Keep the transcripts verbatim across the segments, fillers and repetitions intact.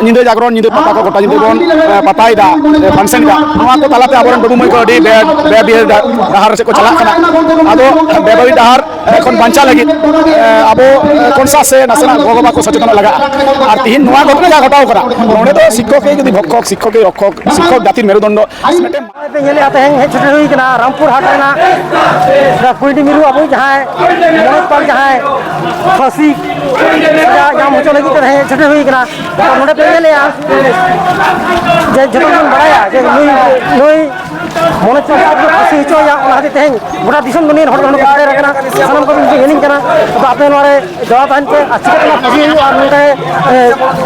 ᱧᱤᱫᱟᱹ ᱡᱟᱜᱽᱨᱚᱱ, ᱧᱤᱫᱟᱹ ᱯᱟᱛᱟ ᱠᱚ, ᱜᱚᱴᱟ ᱧᱤᱫᱟᱹ ᱵᱚᱱ, ᱮ, ᱯᱟᱛᱟᱭᱮᱫᱟ, ᱮ, function ᱮᱫᱟ, ᱱᱚᱣᱟ ᱠᱚ ᱛᱟᱞᱟᱛᱮ ᱟᱵᱚᱨᱮᱱ ᱵᱟᱹᱵᱩ ᱢᱟᱹᱭ ᱠᱚ ᱟᱹᱰᱤ ᱵᱮ-, ᱵᱮᱵᱟᱹᱲᱤᱡ ᱰᱟ-, ᱰᱟᱦᱟᱨ ᱥᱮᱫ ᱠᱚ ᱪᱟᱞᱟᱜ ᱠᱟᱱᱟ᱾ ᱟᱫᱚ ᱵᱮᱵᱟᱹᱲᱤᱡ ᱰᱟᱦᱟᱨ ᱠᱷᱚᱱ ᱵᱟᱧᱪᱟᱣ ᱞᱟᱹᱜᱤᱫ, ᱮ, ᱟᱵᱚ, ᱮ, conscious ᱥᱮ ᱱᱟᱥᱮᱱᱟᱜ ᱜᱚ-ᱵᱟᱵᱟ ᱠᱚ ᱥᱚᱪᱮᱛᱚᱱᱚᱜ ᱞᱟᱜᱟᱜᱼᱟ᱾ ᱟᱨ ᱛᱤᱦᱤᱧ ᱱᱚᱣᱟ ᱜᱷᱚᱴᱚᱱᱟ ᱡᱟᱦᱟᱸ ᱜᱷᱚᱴᱟᱣ ᱠᱟᱱᱟ, ᱱᱚᱰᱮ ᱫᱚ ᱥᱤᱠᱠᱷᱚᱠ ᱜᱮ ᱡᱩᱫᱤ ᱵᱷᱚᱠᱠᱷᱚᱠ, ᱥᱤᱠᱠᱷᱚᱠ ᱜᱮ ᱨᱚᱠᱠᱷᱚᱠ, ᱥᱤᱠᱠᱷᱚᱠ ᱡᱟᱹᱛᱤᱨ ᱢᱮᱨᱩᱫᱚᱱᱰᱚ, ᱢᱤᱫᱴᱮᱱ ᱯᱮ ᱧᱮᱞᱮᱫᱼᱟ, ᱛᱮᱦᱮᱧ ᱦᱮᱡ ᱥᱮᱴᱮᱨ ᱦᱩᱭ ᱠᱟᱱᱟ ᱨᱟᱢᱯᱩᱨ ᱦᱟᱴ ᱨᱮᱱᱟᱜ ᱠᱩᱸᱭᱰᱤ ᱢᱤᱨᱩ, ᱟᱵᱚ ᱡᱟᱦᱟᱸᱭ ᱢᱚᱱᱳᱡᱽ ᱯᱟᱞ ᱡᱟᱦᱟᱸᱭ ᱯᱷᱟᱹᱥᱤ ᱥᱟᱡᱟ ᱧᱟᱢ ᱦᱚᱪᱚ ᱞᱟᱹᱜᱤᱫ ᱛᱮ ᱛᱮᱦᱮᱧ ᱦᱮᱡ ᱥᱮᱴᱮᱨ ᱦᱩᱭ ᱠᱟᱱᱟ᱾ ᱛᱚ ᱱᱚᱰᱮ ᱯᱮ ᱧᱮᱞᱮᱫᱼᱟ ᱡᱮ ᱡᱚᱛᱚ ᱵᱚᱱ ᱵᱟᱲᱟᱭᱟ ᱡᱮ ᱱᱩᱭ, ᱱᱩᱭ ᱢᱚᱱᱳᱡᱽ ᱯᱟᱞ ᱥᱟᱦᱮᱵᱽ ᱠᱚ ᱯᱷᱟᱹᱥᱤ ᱦᱚᱪᱚᱭᱟ, ᱚᱱᱟ ᱠᱷᱟᱹᱛᱤᱨ ᱛᱮᱦᱮᱧ ᱜᱚᱴᱟ ᱫᱤᱥᱚᱢ ᱫᱩᱱᱤᱭᱟᱹ ᱨᱮᱱ ᱦᱚᱲ ᱠᱚ ᱱᱚᱰᱮ ᱠᱚ ᱥᱮᱴᱮᱨ ᱟᱠᱟᱱᱟ᱾ ᱥᱟᱱᱟᱢ ᱠᱚᱜᱮ ᱤᱧ ᱦᱤᱱᱤᱧ ᱠᱟᱱᱟ᱾ ᱛᱚ ᱟᱯᱮ ᱱᱚᱣᱟ ᱨᱮ ᱡᱚᱲᱟᱣ ᱛᱟᱦᱮᱱ ᱯᱮ ᱟᱨ ᱪᱤᱠᱟᱹᱛᱮ ᱱᱚᱣᱟ ᱯᱷᱟᱹᱥᱤ ᱦᱩᱭᱩᱜᱼᱟ ᱟᱨ ᱱᱚᱝᱠᱟ ᱜᱮ, ᱮ,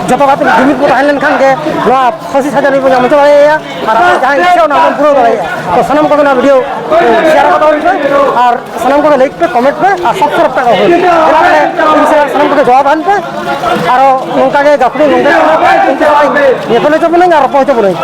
ᱡᱚᱛᱚ ᱠᱟᱛᱮ ᱡᱩᱢᱤᱫ ᱵᱚ ᱛᱟᱦᱮᱸ ᱞᱮᱱᱠᱷᱟᱱ ᱜᱮ ᱱᱚᱣᱟ ᱯᱷᱟᱹᱥᱤ ᱥᱟᱡᱟ ᱱᱩᱭ ᱵᱚᱱ ᱧᱟᱢ ᱦᱚᱪᱚ ᱫᱟᱲᱮᱭᱟᱭᱟ ᱟᱨ ᱟᱵᱚ ᱡᱟᱦᱟᱸ ᱤᱪᱪᱷᱟᱹ ᱚᱱᱟ ᱵᱚᱱ ᱯᱩᱨᱟᱹᱣ ᱫᱟᱲᱮᱭᱟᱜᱼᱟ᱾ ᱛᱚ ᱥᱟᱱᱟᱢ ᱠᱚᱜᱮ ᱱᱚᱣᱟ video share ᱠᱟᱛᱟ ᱵᱚᱱ ᱯᱮ ᱟᱨ ᱥᱟᱱᱟᱢ ᱠᱚᱜᱮ like ᱯᱮ, comment ᱯᱮ ᱟᱨ subscribe ᱠᱟᱜ ᱵᱚᱱ ᱯᱮ᱾ ᱡᱮᱱᱚ ᱟᱞᱮ ᱤᱧ ᱥᱟᱞᱟᱜ ᱥᱟᱱᱟᱢ ᱠᱚᱜᱮ ᱡᱚᱲᱟᱣ ᱛᱟᱦᱮᱱ ᱯᱮ᱾ ᱟᱨᱚ ᱱᱚᱝᱠᱟ ᱜᱮ ᱜᱟᱹᱠᱷᱩᱲᱤ ᱱᱚᱝᱠᱟ ᱜᱮ ᱩᱱᱠᱩ ᱥᱟᱞᱟᱜ ᱧᱮᱯᱮᱞ ᱦᱚᱪᱚ ᱵᱚᱱᱟᱹᱧ ᱟᱨ ᱨᱚᱯᱚᱲ ᱦᱚᱪᱚ ᱵᱚᱱᱟᱹᱧ᱾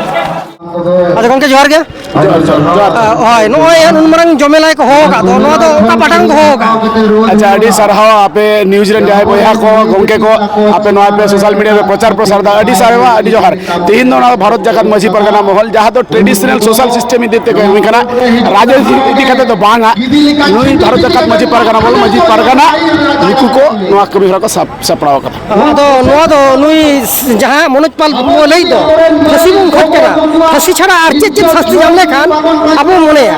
ᱟᱪᱪᱷᱟ ᱜᱚᱢᱠᱮ ᱡᱚᱦᱟᱨ ᱜᱮ᱾ ᱡᱚᱦᱟᱨ, ᱡᱚᱦᱟᱨ, ᱡᱚᱦᱟᱨ᱾ ᱟ, ᱦᱳᱭ, ᱱᱚᱜᱼᱚᱭ ᱩᱱ ᱢᱟᱨᱟᱝ ᱡᱚᱢᱮᱞᱟᱭ ᱠᱚ ᱦᱚᱦᱚ ᱟᱠᱟᱫ ᱫᱚ, ᱱᱚᱣᱟ ᱫᱚ ᱚᱠᱟ ᱯᱟᱦᱴᱟ ᱠᱷᱚᱱ ᱠᱚ ᱦᱚᱦᱚ ᱟᱠᱟᱫ? ᱟᱪᱪᱷᱟ, ᱟᱹᱰᱤ ᱥᱟᱨᱦᱟᱣ ᱟᱯᱮ news ᱨᱮᱱ ᱡᱟᱦᱟᱸᱭ ᱵᱚᱭᱦᱟ ᱠᱚ, ᱜᱚᱢᱠᱮ ᱠᱚ, ᱟᱯᱮ ᱱᱚᱣᱟ ᱯᱮ social media ᱨᱮ ᱯᱨᱚᱪᱟᱨ ᱯᱨᱚᱥᱟᱨ ᱫᱟ, ᱟᱹᱰᱤ ᱥᱟᱨᱦᱟᱣ, ᱟᱹᱰᱤ ᱡᱚᱦᱟᱨ᱾ ᱛᱮᱦᱮᱧ ᱫᱚ ᱱᱚᱣᱟ ᱵᱷᱟᱨᱚᱛ ᱡᱟᱠᱟᱛ ᱢᱟᱹᱡᱷᱤ ᱯᱟᱨᱜᱟᱱᱟ ᱢᱚᱦᱚᱞ, ᱡᱟᱦᱟᱸ ᱫᱚ traditional social system ᱤᱫᱤ ᱛᱮ ᱠᱟᱹᱢᱤ ᱠᱟᱱᱟ, ᱨᱟᱡᱽᱱᱤᱛᱤ ᱤᱫᱤ ᱠᱟᱛᱮ ᱫᱚ ᱵᱟᱝᱟ᱾ ᱱᱩᱭ ᱵᱷᱟᱨᱚᱛ ᱡᱟᱠᱟᱛ ᱢᱟᱹᱡᱷᱤ ᱯᱟᱨᱜᱟᱱᱟ ᱢᱚᱦᱚᱞ, ᱢᱟᱹᱡᱷᱤ ᱯᱟᱨᱜᱟᱱᱟ, ᱱᱩᱠᱩ ᱠᱚ ᱱᱚᱣᱟ ᱠᱟᱹᱢᱤ ᱦᱚᱨᱟ ᱠᱚ ᱥᱟᱵ ᱥᱟᱯᱲᱟᱣ ᱟᱠᱟᱫᱟ᱾ ᱟᱫᱚ ᱱᱚᱣᱟ ᱫᱚ ᱱᱩᱭ ᱡᱟᱦᱟᱸ ᱢᱚᱱᱳᱡᱽ ᱯᱟᱞ ᱵᱚ ᱞᱟᱹᱭ ᱫᱚ, ᱯᱷᱟᱹᱥᱤ ᱵᱚᱱ ᱠᱷᱚᱡ ᱠᱟᱱᱟ, ᱯᱷᱟᱹᱥᱤ ᱪᱷᱟᱲᱟ ᱟᱨ ᱪᱮᱫ ᱪᱮᱫ ᱥᱟᱥᱛᱤ ᱧᱟᱢ ᱞᱮᱠᱷᱟᱱ ᱟᱵᱚ ᱢᱚᱱᱮᱭᱟ?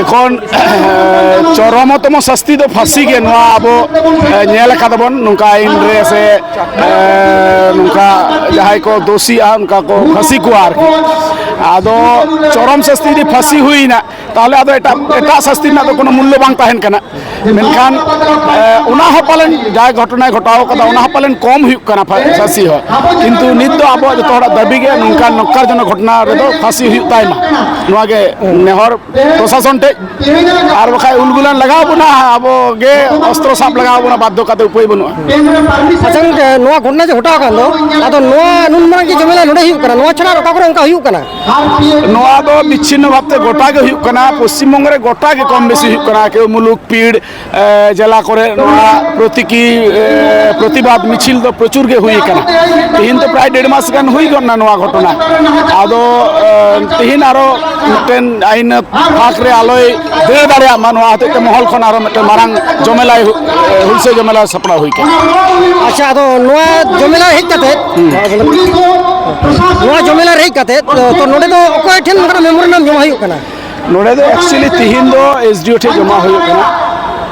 ᱮᱠᱷᱚᱱ ᱪᱚᱨᱚᱢᱚᱛᱚᱢᱚ ᱥᱟᱥᱛᱤ ᱫᱚ ᱯᱷᱟᱹᱥᱤ ᱜᱮ, ᱱᱚᱣᱟ ᱟᱵᱚ, ᱮ, ᱧᱮᱞ ᱟᱠᱟᱫᱟ ᱵᱚᱱ ᱱᱚᱝᱠᱟ ᱟᱹᱭᱤᱱ ᱨᱮ ᱥᱮ, ᱮ, ᱱᱚᱝᱠᱟ ᱡᱟᱦᱟᱸᱭ ᱠᱚ ᱫᱳᱥᱤᱜᱼᱟ ᱚᱱᱠᱟ ᱠᱚ ᱯᱷᱟᱹᱥᱤ ᱠᱚᱣᱟ ᱟᱨᱠᱤ᱾ ᱟᱫᱚ ᱪᱚᱨᱚᱢ ᱥᱟᱥᱛᱤ ᱡᱩᱫᱤ ᱯᱷᱟᱹᱥᱤ ᱦᱩᱭᱱᱟ, ᱛᱟᱦᱚᱞᱮ ᱟᱫᱚ ᱮᱴᱟᱜ, ᱮᱴᱟᱜ ᱥᱟᱥᱛᱤ ᱨᱮᱱᱟᱜ ᱫᱚ ᱠᱳᱱᱳ ᱢᱩᱞᱞᱚ ᱵᱟᱝ ᱛᱟᱦᱮᱱ ᱠᱟᱱᱟ᱾ ᱢᱮᱱᱠᱷᱟᱱ, ᱮ, ᱚᱱᱟ ᱦᱚᱸ ᱯᱟᱞᱮᱱ ᱡᱟᱦᱟᱸ ᱜᱷᱚᱴᱚᱱᱟᱭ ᱜᱷᱚᱴᱟᱣ ᱠᱟᱫᱟ, ᱚᱱᱟ ᱦᱚᱸ ᱯᱟᱞᱮᱱ ᱠᱚᱢ ᱦᱩᱭᱩᱜ ᱠᱟᱱᱟ ᱯᱷᱟ-, ᱯᱷᱟᱹᱥᱤ ᱦᱚᱸ᱾ ᱠᱤᱱᱛᱩ ᱱᱤᱛ ᱫᱚ ᱟᱵᱚᱣᱟᱜ ᱡᱚᱛᱚ ᱦᱚᱲᱟᱜ ᱫᱟᱹᱵᱤ ᱜᱮ ᱱᱚᱝᱠᱟᱱ ᱱᱚᱠᱠᱟᱨ ᱡᱚᱱᱚᱠ ᱜᱷᱚᱴᱚᱱᱟ ᱨᱮᱫᱚ ᱯᱷᱟᱹᱥᱤ ᱦᱩᱭᱩᱜ ᱛᱟᱭ ᱢᱟ, ᱱᱚᱣᱟ ᱜᱮ ᱱᱮᱦᱚᱨ ᱯᱨᱚᱥᱟᱥᱚᱱ ᱴᱷᱮᱡ᱾ ᱟᱨ ᱵᱟᱠᱷᱟᱡ ᱩᱞᱜᱩᱞᱟᱱ ᱞᱟᱜᱟᱣ ᱵᱚᱱᱟ, ᱟᱵᱚ ᱜᱮ ᱚᱥᱛᱨᱚ ᱥᱟᱵ ᱞᱟᱜᱟᱣ ᱵᱚᱱᱟ, ᱵᱟᱫᱽᱫᱷᱚ ᱠᱟᱛᱮ, ᱩᱯᱟᱹᱭ ᱵᱟᱹᱱᱩᱜᱼᱟ᱾ ᱟᱪᱪᱷᱟ ᱜᱚᱢᱠᱮ, ᱱᱚᱣᱟ ᱜᱷᱚᱴᱚᱱᱟ ᱡᱮ ᱜᱷᱚᱴᱟᱣ ᱟᱠᱟᱱ ᱫᱚ, ᱟᱫᱚ ᱱᱚᱣᱟ ᱱᱩᱱ ᱢᱟᱨᱟᱝ ᱡᱮ ᱡᱷᱟᱢᱮᱞᱟ ᱱᱚᱰᱮ ᱦᱩᱭᱩᱜ ᱠᱟᱱᱟ, ᱱᱚᱣᱟ ᱪᱷᱟᱲᱟ ᱟᱨ ᱚᱠᱟ ᱠᱚᱨᱮ ᱚᱱᱠᱟ ᱦᱩᱭᱩᱜ ᱠᱟᱱᱟ? ᱱᱚᱣᱟ ᱫᱚ ᱵᱤᱪᱪᱷᱤᱱᱱᱚ ᱵᱷᱟᱵᱛᱮ ᱜᱚᱴᱟ ᱜᱮ ᱦᱩᱭᱩᱜ ᱠᱟᱱᱟ, ᱯᱚᱥᱪᱤᱢ ᱵᱚᱝᱜᱚ ᱨᱮ ᱜᱚᱴᱟ ᱜᱮ ᱠᱚᱢ ᱵᱮᱥᱤ ᱦᱩᱭᱩᱜ ᱠᱟᱱᱟ, ᱠᱮᱣ ᱢᱩᱞᱩᱠ, ᱯᱤᱲ, ᱮ, ᱡᱮᱞᱟ ᱠᱚᱨᱮ ᱱᱚᱣᱟ ᱯᱨᱚᱛᱤᱠᱤ, ᱮ, ᱯᱨᱚᱛᱤᱵᱟᱫ ᱢᱤᱪᱷᱤᱞ ᱫᱚ ᱯᱨᱚᱪᱩᱨ ᱜᱮ ᱦᱩᱭ ᱟᱠᱟᱱᱟ᱾ ᱛᱮᱦᱮᱧ ᱫᱚ ᱯᱨᱟᱭ ᱰᱮᱲ ᱢᱟᱥ ᱜᱟᱱ ᱦᱩᱭ ᱜᱚᱫ ᱱᱟ ᱱᱚᱣᱟ ᱜᱷᱚᱴᱚᱱᱟ᱾ ᱟᱫᱚ, ᱮ, ᱛᱮᱦᱮᱧ ᱟᱨᱚ ᱢᱤᱫᱴᱮᱱ ᱟᱹᱭᱤᱱ ᱯᱷᱟᱸᱠ ᱨᱮ ᱟᱞᱚᱭ ᱫᱟᱹᱲ ᱫᱟᱲᱮᱭᱟᱜ ᱢᱟ, ᱱᱚᱣᱟ ᱦᱚᱛᱮᱡ ᱛᱮ ᱢᱚᱦᱚᱞ ᱠᱷᱚᱱ ᱟᱨᱚ ᱢᱤᱫᱴᱮᱱ ᱢᱟᱨᱟᱝ ᱡᱚᱢᱮᱞᱟᱭ ᱦᱩ-, ᱮ, ᱦᱩᱞᱥᱟᱹᱭ ᱡᱚᱢᱮᱞᱟ ᱥᱟᱯᱲᱟᱣ ᱦᱩᱭ ᱠᱟᱱᱟ᱾ ᱟᱪᱪᱷᱟ, ᱟᱫᱚ ᱱᱚᱣᱟ ᱡᱚᱢᱮᱞᱟ ᱦᱮᱡ ᱠᱟᱛᱮ, ᱱᱚᱣᱟ ᱡᱚᱢᱮᱞᱟ ᱨᱮ ᱦᱮᱡ ᱠᱟᱛᱮ, ᱛᱚ, ᱛᱚ ᱱᱚᱰᱮ ᱫᱚ ᱚᱠᱚᱭ ᱴᱷᱮᱱ ᱱᱚᱝᱠᱟᱱᱟᱜ ᱢᱮᱢᱳᱨᱮᱱᱰᱟᱢ ᱡᱚᱢᱟ ᱦᱩᱭᱩᱜ ᱠᱟᱱᱟ? ᱱᱚᱰᱮ ᱫᱚ actually ᱛᱤᱦᱤᱧ ᱫᱚ S D O ᱴᱷᱮᱱ ᱡᱚᱢᱟ ᱦᱩᱭᱩᱜ ᱠᱟᱱᱟ᱾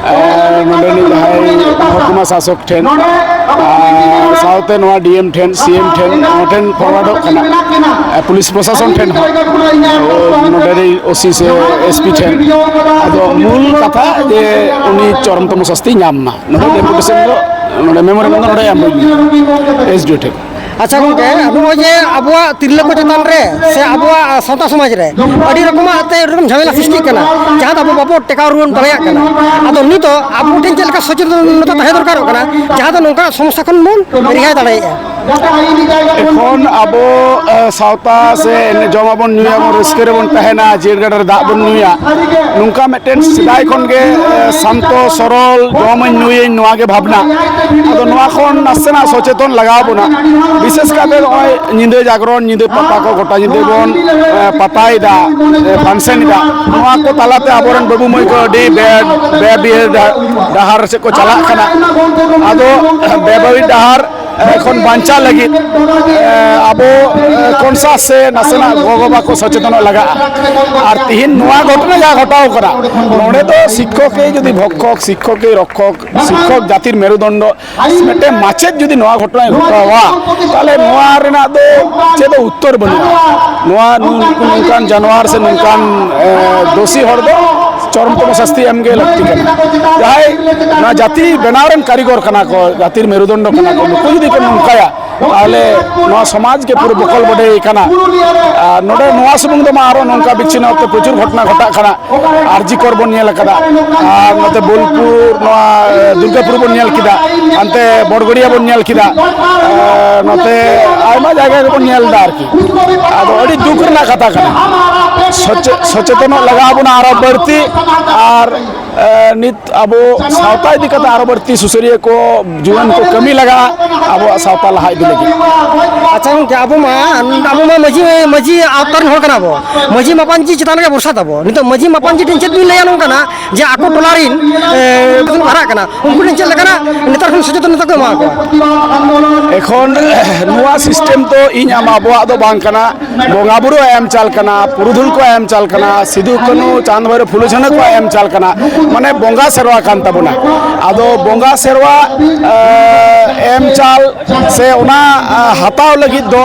ᱟᱨ ᱱᱚᱰᱮᱱᱤᱡ ᱡᱟᱦᱟᱸᱭ ᱢᱚᱦᱚᱠᱩᱢᱟ ᱥᱟᱥᱚᱠ ᱴᱷᱮᱱ, ᱟᱨ ᱥᱟᱶᱛᱮ ᱱᱚᱣᱟ D M ᱴᱷᱮᱱ, C M ᱴᱷᱮᱱ, ᱱᱚᱣᱟ ᱴᱷᱮᱱ ᱯᱷᱚᱨᱣᱟᱨᱰᱚᱜ ᱠᱟᱱᱟ᱾ ᱟᱨ ᱯᱩᱞᱤᱥ ᱯᱨᱚᱥᱟᱥᱚᱱ ᱴᱷᱮᱱ ᱦᱚᱸ᱾ ᱱᱚᱰᱮᱱᱤᱡ O C ᱥᱮ S P ᱴᱷᱮᱱ᱾ ᱟᱫᱚ ᱢᱩᱞ ᱠᱟᱛᱷᱟ ᱡᱮ ᱩᱱᱤ ᱪᱚᱨᱚᱢᱛᱚᱢᱚ ᱥᱟᱥᱛᱤ ᱧᱟᱢ ᱢᱟ᱾ ᱱᱚᱰᱮ ᱰᱮᱯᱩᱴᱮᱥᱚᱱ ᱫᱚ, ᱱᱚᱰᱮ ᱢᱮᱢᱳᱨᱮᱱᱰᱟᱢ ᱫᱚ ᱱᱚᱰᱮ ᱮᱢ ᱦᱩᱭᱩᱜᱼᱟ, S D O ᱴᱷᱮᱱ᱾ ᱟᱪᱪᱷᱟ ᱜᱚᱢᱠᱮ, ᱱᱚᱜᱼᱚᱭ ᱡᱮ ᱟᱵᱚᱣᱟᱜ ᱛᱤᱨᱞᱟᱹ ᱠᱚ ᱪᱮᱛᱟᱱ ᱨᱮ ᱥᱮ ᱟᱵᱚᱣᱟᱜ ᱥᱟᱶᱛᱟ ᱥᱚᱢᱟᱡᱽ ᱨᱮ ᱟᱹᱰᱤ ᱨᱚᱠᱚᱢᱟᱜ ᱛᱮ ᱟᱹᱰᱤ ᱨᱚᱠᱚᱢ ᱡᱷᱟᱢᱮᱞᱟ ᱥᱨᱤᱥᱴᱤᱜ ᱠᱟᱱᱟ, ᱡᱟᱦᱟᱸ ᱫᱚ ᱟᱵᱚ ᱵᱟᱵᱚ ᱴᱮᱠᱟᱣ ᱨᱩᱣᱟᱹᱲ ᱫᱟᱲᱮᱭᱟᱜ ᱠᱟᱱᱟ᱾ ᱟᱫᱚ ᱱᱤᱛᱚᱜ ᱟᱵᱚ ᱴᱷᱮᱱ ᱪᱮᱫ ᱞᱮᱠᱟ ᱥᱚᱪᱮᱛᱚᱱᱚᱛᱟ ᱛᱟᱦᱮᱸ ᱫᱚᱨᱠᱟᱨᱚᱜ ᱠᱟᱱᱟ, ᱡᱟᱦᱟᱸ ᱫᱚ ᱱᱚᱝᱠᱟᱱᱟᱜ ᱥᱚᱢᱚᱥᱥᱟ ᱠᱷᱚᱱ ᱵᱚᱱ ᱨᱮᱦᱟᱭ ᱫᱟᱲᱮᱭᱟᱜᱼᱟ? ᱮᱠᱷᱚᱱ ᱟᱵᱚ, ᱮ, ᱥᱟᱶᱛᱟ ᱥᱮ ᱮᱱᱮᱡ ᱡᱚᱢᱟᱵᱚᱱ, ᱧᱩᱭᱟᱵᱚᱱ, ᱨᱟᱹᱥᱠᱟᱹ ᱨᱮᱵᱚᱱ ᱛᱟᱦᱮᱱᱟ, ᱡᱤᱭᱟᱹᱲ ᱜᱟᱰᱟ ᱨᱮ ᱫᱟᱜ ᱵᱚᱱ ᱧᱩᱭᱟ, ᱱᱚᱝᱠᱟ ᱢᱤᱫᱴᱮᱱ ᱥᱮᱫᱟᱭ ᱠᱷᱚᱱ ᱜᱮ, ᱮ, ᱥᱟᱱᱛᱚ ᱥᱚᱨᱚᱞ ᱡᱚᱢᱟᱹᱧ ᱧᱩᱭᱟᱹᱧ, ᱱᱚᱣᱟ ᱜᱮ ᱵᱷᱟᱵᱽᱱᱟ᱾ ᱟᱫᱚ ᱱᱚᱣᱟ ᱠᱷᱚᱱ ᱱᱟᱥᱮᱱᱟᱜ ᱥᱚᱪᱮᱛᱚᱱ ᱞᱟᱜᱟᱣ ᱵᱚᱱᱟ᱾ ᱵᱤᱥᱮᱥ ᱠᱟᱛᱮ ᱱᱚᱜᱼᱚᱭ ᱧᱤᱫᱟᱹ ᱡᱟᱜᱽᱨᱚᱱ, ᱧᱤᱫᱟᱹ ᱯᱟᱛᱟ ᱠᱚ, ᱜᱚᱴᱟ ᱧᱤᱫᱟᱹ ᱵᱚᱱ, ᱮ, ᱯᱟᱛᱟᱭᱮᱫᱟ, ᱮ, function ᱮᱫᱟ, ᱱᱚᱣᱟ ᱠᱚ ᱛᱟᱞᱟᱛᱮ ᱟᱵᱚᱨᱮᱱ ᱵᱟᱹᱵᱩ ᱢᱟᱹᱭ ᱠᱚ ᱟᱹᱰᱤ ᱵᱮ-, ᱵᱮᱵᱟᱹᱲᱤᱡ ᱰᱟ-, ᱰᱟᱦᱟᱨ ᱥᱮᱫ ᱠᱚ ᱪᱟᱞᱟᱜ ᱠᱟᱱᱟ᱾ ᱟᱫᱚ ᱵᱮᱵᱟᱹᱲᱤᱡ ᱰᱟᱦᱟᱨ, ᱮ, ᱠᱷᱚᱱ ᱵᱟᱧᱪᱟᱣ ᱞᱟᱹᱜᱤᱫ, ᱮ, ᱟᱵᱚ, ᱮ, conscious ᱥᱮ ᱱᱟᱥᱮᱱᱟᱜ ᱜᱚ-ᱵᱟᱵᱟ ᱠᱚ ᱥᱚᱪᱮᱛᱚᱱᱚᱜ ᱞᱟᱜᱟᱜᱼᱟ᱾ ᱟᱨ ᱛᱤᱦᱤᱧ ᱱᱚᱣᱟ ᱜᱷᱚᱴᱚᱱᱟ ᱡᱟᱦᱟᱸ ᱜᱷᱚᱴᱟᱣ ᱠᱟᱱᱟ, ᱱᱚᱰᱮ ᱫᱚ ᱥᱤᱠᱠᱷᱚᱠ ᱮ ᱡᱩᱫᱤ ᱵᱷᱚᱠᱠᱷᱚᱠ, ᱥᱤᱠᱠᱷᱚᱠ ᱮ ᱨᱚᱠᱠᱷᱚᱠ, ᱥᱤᱠᱠᱷᱚᱠ ᱡᱟᱹᱛᱤᱨ ᱢᱮᱨᱩᱫᱚᱱᱰᱚ, ᱢᱤᱫᱴᱮᱱ ᱢᱟᱪᱮᱫ ᱡᱩᱫᱤ ᱱᱚᱣᱟ ᱜᱷᱚᱴᱚᱱᱟᱭ ᱜᱷᱚᱴᱟᱣᱟ, ᱛᱟᱦᱚᱞᱮ ᱱᱚᱣᱟ ᱨᱮᱱᱟᱜ ᱫᱚ ᱪᱮᱫ ᱦᱚᱸ ᱩᱛᱛᱚᱨ ᱵᱟᱹᱱᱩᱜᱼᱟ᱾ ᱱᱚᱣᱟ ᱱᱩ-, ᱱᱩᱠᱩ ᱱᱚᱝᱠᱟᱱ ᱡᱟᱱᱣᱟᱨ ᱥᱮ ᱱᱚᱝᱠᱟᱱ, ᱮ, ᱫᱳᱥᱤ ᱦᱚᱲ ᱫᱚ ᱪᱚᱨᱚᱢᱛᱚᱢᱚ ᱥᱟᱥᱛᱤ ᱮᱢ ᱜᱮ ᱞᱟᱹᱠᱛᱤ ᱠᱟᱱᱟ᱾ ᱡᱟᱦᱟᱸᱭ ᱱᱚᱣᱟ ᱡᱟᱹᱛᱤ ᱵᱮᱱᱟᱣ ᱨᱮᱱ ᱠᱟᱹᱨᱤᱜᱚᱨ ᱠᱟᱱᱟ ᱠᱚ, ᱡᱟᱹᱛᱤᱨ ᱢᱮᱨᱩᱫᱚᱱᱰᱚ ᱠᱟᱱᱟ ᱠᱚ, ᱱᱩᱠᱩ ᱡᱩᱫᱤ ᱠᱚ ᱱᱚᱝᱠᱟᱭᱟ, ᱛᱟᱦᱚᱞᱮ ᱱᱚᱣᱟ ᱥᱚᱢᱟᱡᱽ ᱜᱮ ᱯᱩᱨᱟᱹ ᱵᱚᱠᱚᱞ ᱵᱚᱰᱮ ᱠᱟᱱᱟ᱾ ᱟᱨ ᱱᱚᱰᱮ ᱱᱚᱣᱟ ᱥᱩᱢᱩᱝ ᱫᱚ ᱵᱟᱝ, ᱟᱨᱚ ᱱᱚᱝᱠᱟ ᱵᱤᱪᱷᱤᱱᱱᱚ ᱚᱠᱛᱚ ᱯᱨᱚᱪᱩᱨ ᱜᱷᱚᱴᱚᱱᱟ ᱜᱷᱚᱴᱟᱜ ᱠᱟᱱᱟ᱾ ᱟᱨ ᱡᱤ ᱠᱚᱨ ᱵᱚᱱ ᱧᱮᱞ ᱟᱠᱟᱫᱟ, ᱟᱨ ᱱᱚᱛᱮ ᱵᱳᱞᱯᱩᱨ, ᱱᱚᱣᱟ ᱫᱩᱨᱜᱟᱯᱩᱨ ᱵᱚᱱ ᱧᱮᱞ ᱠᱮᱫᱟ, ᱦᱟᱱᱛᱮ ᱵᱚᱲᱜᱚᱲᱤᱭᱟ ᱵᱚᱱ ᱧᱮᱞ ᱠᱮᱫᱟ, ᱟᱨ ᱱᱚᱛᱮ ᱟᱭᱢᱟ ᱡᱟᱭᱜᱟ ᱜᱮᱵᱚᱱ ᱧᱮᱞ ᱮᱫᱟ ᱟᱨᱠᱤ᱾ ᱟᱫᱚ ᱟᱹᱰᱤ ᱫᱩᱠ ᱨᱮᱱᱟᱜ ᱠᱟᱛᱷᱟ ᱠᱟᱱᱟ᱾ ᱥᱚᱪᱮ-, ᱥᱚᱪᱮᱛᱚᱱᱚᱜ ᱞᱟᱜᱟᱣ ᱵᱚᱱᱟ ᱟᱨᱚ ᱵᱟᱹᱲᱛᱤ᱾ ᱟᱨ ᱮ, ᱱᱤᱛ ᱟᱵᱚ ᱥᱟᱶᱛᱟ ᱤᱫᱤ ᱠᱟᱛᱮ ᱟᱨᱚ ᱵᱟᱹᱲᱛᱤ ᱥᱩᱥᱟᱹᱨᱤᱭᱟᱹ ᱠᱚ, ᱡᱩᱣᱟᱹᱱ ᱠᱚ ᱠᱟᱹᱢᱤ ᱞᱟᱜᱟᱜᱼᱟ ᱟᱵᱚᱣᱟᱜ ᱥᱟᱶᱛᱟ ᱞᱟᱦᱟ ᱤᱫᱤ ᱞᱟᱹᱜᱤᱫ᱾ ᱟᱪᱪᱷᱟ ᱜᱚᱢᱠᱮ, ᱟᱵᱚ ᱢᱟ, ᱟᱵᱚ ᱢᱟ ᱢᱟᱹᱡᱷᱤ, ᱢᱟᱹᱡᱷᱤ ᱟᱣᱛᱟ ᱨᱮᱱ ᱦᱚᱲ ᱠᱟᱱᱟ ᱵᱚ, ᱢᱟᱹᱡᱷᱤ ᱢᱟᱯᱟᱱᱡᱤ ᱪᱮᱛᱟᱱ ᱨᱮᱜᱮ ᱵᱷᱚᱨᱥᱟ ᱛᱟᱵᱚ᱾ ᱱᱤᱛᱚᱜ ᱢᱟᱹᱡᱷᱤ ᱢᱟᱯᱟᱱᱡᱤ ᱴᱷᱮᱱ ᱪᱮᱫ ᱵᱤᱱ ᱞᱟᱹᱭᱟ ᱱᱚᱝᱠᱟᱱᱟᱜ ᱡᱮ ᱟᱠᱚ ᱴᱚᱞᱟ ᱨᱤᱱ, ᱮ, ᱦᱟᱨᱟᱜ ᱠᱟᱱᱟ, ᱩᱱᱠᱩ ᱴᱷᱮᱱ ᱪᱮᱫ ᱞᱮᱠᱟᱱᱟᱜ ᱱᱮᱛᱟᱨ ᱠᱷᱚᱱ ᱥᱚᱪᱮᱛᱚᱱᱚᱛᱟ ᱠᱚ ᱮᱢᱟ ᱠᱚᱣᱟ? ᱮᱠᱷᱚᱱ ᱱᱚᱣᱟ system ᱫᱚ ᱤᱧ ᱟᱢ ᱟᱵᱚᱣᱟᱜ ᱫᱚ ᱵᱟᱝ ᱠᱟᱱᱟ᱾ ᱵᱚᱸᱜᱟ ᱵᱩᱨᱩ ᱮᱢ ᱪᱟᱞ ᱠᱟᱱᱟ, ᱯᱩᱨᱩᱫᱷᱩᱞ ᱠᱚ ᱮᱢ ᱪᱟᱞ ᱠᱟᱱᱟ, ᱥᱤᱫᱩ ᱠᱟᱹᱱᱩ ᱪᱟᱸᱫᱽ ᱵᱷᱟᱭᱨᱳ ᱯᱷᱩᱞᱳ ᱡᱷᱟᱱᱳ ᱠᱚ ᱮᱢ ᱪᱟᱞ ᱠᱟᱱᱟ, ᱢᱟᱱᱮ ᱵᱚᱸᱜᱟ ᱥᱮᱨᱣᱟ ᱠᱟᱱ ᱛᱟᱵᱚᱱᱟ᱾ ᱟᱫᱚ ᱵᱚᱸᱜᱟ ᱥᱮᱨᱣᱟ, ᱮ, ᱮᱢ ᱪᱟᱞ ᱥᱮ ᱚᱱᱟ, ᱮ, ᱦᱟᱛᱟᱣ ᱞᱟᱹᱜᱤᱫ ᱫᱚ,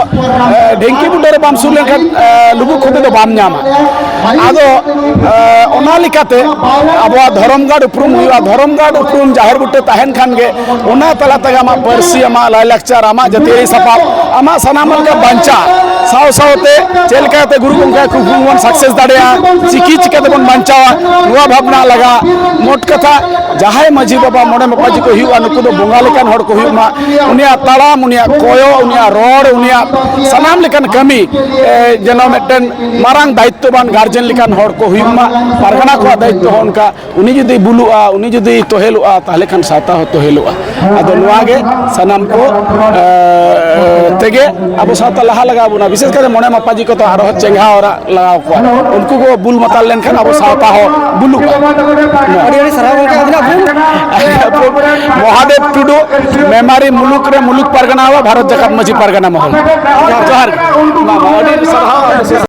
ᱮ, ᱰᱷᱤᱝᱠᱤ ᱵᱩᱴᱟᱹ ᱨᱮ ᱵᱟᱢ ᱥᱩᱨ ᱞᱮᱱᱠᱷᱟᱱ, ᱮ, ᱞᱩᱵᱩᱜ ᱠᱷᱚᱫᱮ ᱫᱚ ᱵᱟᱢ ᱧᱟᱢᱟ᱾ ᱟᱫᱚ, ᱮ, ᱚᱱᱟ ᱞᱮᱠᱟᱛᱮ ᱟᱵᱚᱣᱟᱜ ᱫᱷᱚᱨᱚᱢ ᱜᱟᱲ ᱩᱯᱨᱩᱢ ᱦᱩᱭᱩᱜᱼᱟ᱾ ᱫᱷᱚᱨᱚᱢ ᱜᱟᱲ ᱩᱯᱨᱩᱢ ᱡᱟᱦᱮᱨ ᱵᱩᱴᱟᱹ ᱛᱟᱦᱮᱱ ᱠᱷᱟᱱ ᱜᱮ ᱚᱱᱟ ᱛᱟᱞᱟ ᱛᱮᱜᱮ ᱟᱢᱟᱜ ᱯᱟᱹᱨᱥᱤ, ᱟᱢᱟᱜ ᱞᱟᱭᱼᱞᱟᱠᱪᱟᱨ, ᱟᱢᱟᱜ ᱡᱟᱹᱛᱤᱭᱟᱹᱨᱤ ᱥᱟᱯᱟᱵ, ᱟᱢᱟᱜ ᱥᱟᱱᱟᱢ ᱞᱮᱠᱟ ᱵᱟᱧᱪᱟᱜᱼᱟ᱾ ᱥᱟᱶ ᱥᱟᱶᱛᱮ ᱪᱮᱫ ᱞᱮᱠᱟᱛᱮ ᱜᱩᱨᱩ ᱜᱚᱢᱠᱮᱭᱟᱜ ᱠᱩᱠᱢᱩ ᱵᱚᱱ success ᱫᱟᱲᱮᱭᱟᱜᱼᱟ, ᱪᱤᱠᱤ ᱪᱤᱠᱟᱹ ᱛᱮᱵᱚᱱ ᱵᱟᱧᱪᱟᱣᱟ, ᱱᱚᱣᱟ ᱵᱷᱟᱵᱽᱱᱟ ᱞᱟᱜᱟᱜᱼᱟ᱾ ᱢᱳᱴ ᱠᱟᱛᱷᱟ, ᱡᱟᱦᱟᱸᱭ ᱢᱟᱹᱡᱷᱤ ᱵᱟᱵᱟ, ᱢᱚᱬᱮ ᱢᱟᱯᱟᱡᱤ ᱠᱚ ᱦᱩᱭᱩᱜᱼᱟ, ᱱᱩᱠᱩ ᱫᱚ ᱵᱚᱸᱜᱟ ᱞᱮᱠᱟᱱ ᱦᱚᱲ ᱠᱚ ᱦᱩᱭᱩᱜ ᱢᱟ᱾ ᱩᱱᱤᱭᱟᱜ ᱛᱟᱲᱟᱢ, ᱩᱱᱤᱭᱟᱜ ᱠᱚᱭᱚᱜ, ᱩᱱᱤᱭᱟᱜ ᱨᱚᱲ, ᱩᱱᱤᱭᱟᱜ ᱥᱟᱱᱟᱢ ᱞᱮᱠᱟᱱ ᱠᱟᱹᱢᱤ, ᱮ, ᱡᱮᱱᱚ ᱢᱤᱫᱴᱮᱱ ᱢᱟᱨᱟᱝ ᱫᱟᱭᱤᱛᱛᱚᱵᱟᱱ ᱜᱟᱨᱡᱮᱱ ᱞᱮᱠᱟᱱ ᱦᱚᱲ ᱠᱚ ᱦᱩᱭᱩᱜ ᱢᱟ᱾ ᱯᱟᱨᱜᱟᱱᱟ ᱠᱚᱣᱟᱜ ᱫᱟᱭᱤᱛᱛᱚ ᱦᱚᱸ ᱚᱱᱠᱟ᱾ ᱩᱱᱤ ᱡᱩᱫᱤ ᱵᱩᱞᱩᱜᱼᱟ, ᱩᱱᱤ ᱡᱩᱫᱤ ᱛᱚᱦᱮᱞᱚᱜᱼᱟ, ᱛᱟᱦᱚᱞᱮ ᱠᱷᱟᱱ ᱥᱟᱶᱛᱟ ᱦᱚᱸ ᱛᱚᱦᱮᱞᱚᱜᱼᱟ᱾ ᱟᱫᱚ ᱱᱚᱣᱟ ᱜᱮ ᱥᱟᱱᱟᱢ ᱠᱚ, ᱮ, ᱛᱮᱜᱮ ᱟᱵᱚ ᱥᱟᱶᱛᱟ ᱞᱟᱦᱟ ᱞᱟᱜᱟᱣ ᱵᱚᱱᱟ᱾ ᱵᱤᱥᱮᱥ ᱠᱟᱛᱮ ᱢᱚᱬᱮ ᱢᱟᱯᱟᱡᱤ ᱠᱚ ᱛᱚ ᱟᱨᱦᱚᱸ ᱪᱮᱸᱜᱷᱟᱣ ᱨᱟᱜ ᱞᱟᱜᱟᱣ ᱠᱚᱣᱟ᱾ ᱩᱱᱠᱩ ᱠᱚ ᱵᱩᱞ ᱢᱟᱛᱟᱞ ᱞᱮᱱᱠᱷᱟᱱ ᱟᱵᱚ ᱥᱟᱶᱛᱟ ᱦᱚᱸ ᱵᱩᱞᱩᱜᱼᱟ᱾ ᱟᱹᱰᱤ ᱟᱹᱰᱤ ᱥᱟᱨᱦᱟᱣ ᱜᱚᱢᱠᱮ, ᱟᱹᱵᱤᱱᱟᱜ ᱵᱩᱞ᱾ ᱢᱚᱦᱟᱫᱮᱵ ᱴᱩᱰᱩ, ᱢᱮᱢᱟᱨᱤ ᱢᱩᱞᱩᱠ ᱨᱮ ᱢᱩᱞᱩᱠ ᱯᱟᱨᱜᱟᱱᱟ ᱦᱚᱸ ᱵᱷᱟᱨᱚᱛ ᱡᱟᱠᱟᱛ ᱢᱟᱹᱡᱷᱤ ᱯᱟᱨᱜᱟᱱᱟ ᱢᱚᱦᱚᱞ᱾ ᱡᱚᱦᱟᱨ ᱜᱮ᱾ ᱟᱹᱰᱤ ᱥᱟᱨᱦᱟᱣ᱾